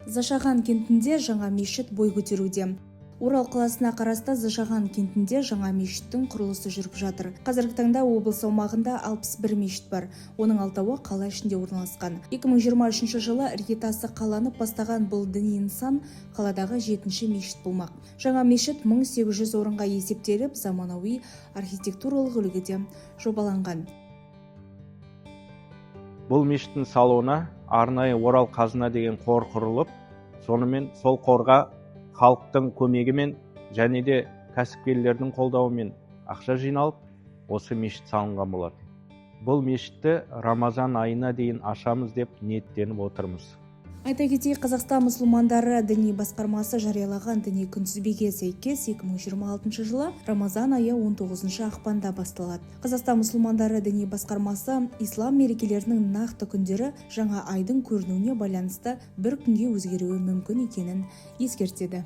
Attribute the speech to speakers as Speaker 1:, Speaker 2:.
Speaker 1: Зашаған кентінде жаңа мешіт бой көтеруде. Орал қаласына қарасты Зашаған кентінде жаңа мешіттің құрылысы жүріп жатыр. Қазіргі таңда облыс аумағында 61 мешіт бар. Оның алтауы қала ішінде орналасқан. 2023 жылы іргетасы қаланып бастаған бұл діни нысан қаладағы жетінші мешіт болмақ. Жаңа мешіт 1800 орынға есептеліп, заманауи архитектуралық үлгіде жобаланған.
Speaker 2: Бұл мешіттің салуына арнайы «Орал қазына» деген қор құрылып, сонымен сол қорға халықтың көмегімен және де кәсіпкерлердің қолдауымен ақша жиналып, осы мешіт салынған болатын. Бұл мешітті Рамазан айына дейін ашамыз деп ниеттеніп отырмыз.
Speaker 1: Айта кетейік, Қазақстан мұсылмандары діни басқармасы жариялаған діни күнтізбеге сәйкес, 2026 жылы Рамазан айы 19 ақпанда басталады. Қазақстан мұсылмандары діни басқармасы ислам мерекелерінің нақты күндері жаңа айдың көрінуіне байланысты бір күнге өзгеруі мүмкін екенін ескертеді.